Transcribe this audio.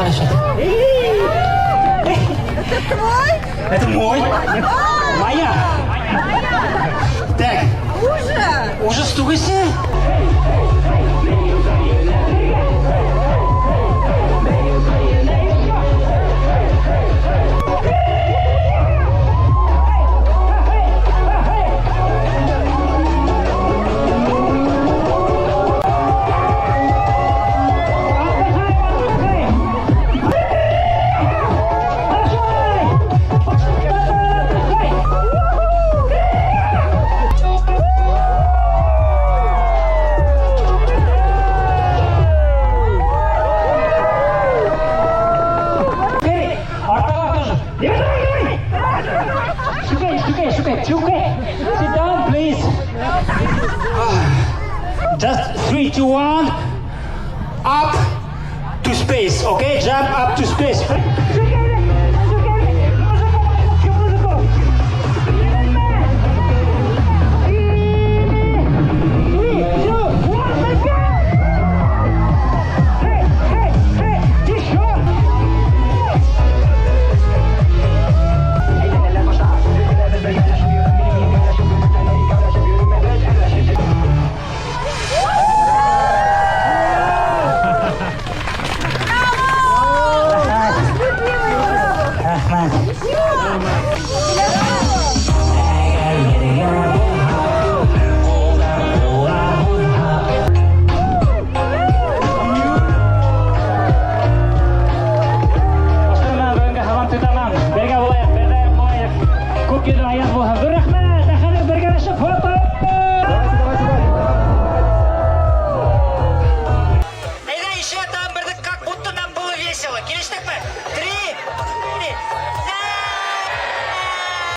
парашют. Это твой? Это мой. Моя. Так, Уже? Ужас түгелсе. Артҡа тоже. Давай, давай, давай. It's okay, it's okay, it's okay, it's okay. Sit down, please. Just three, two, one. Up to space, okay? Jump up to space.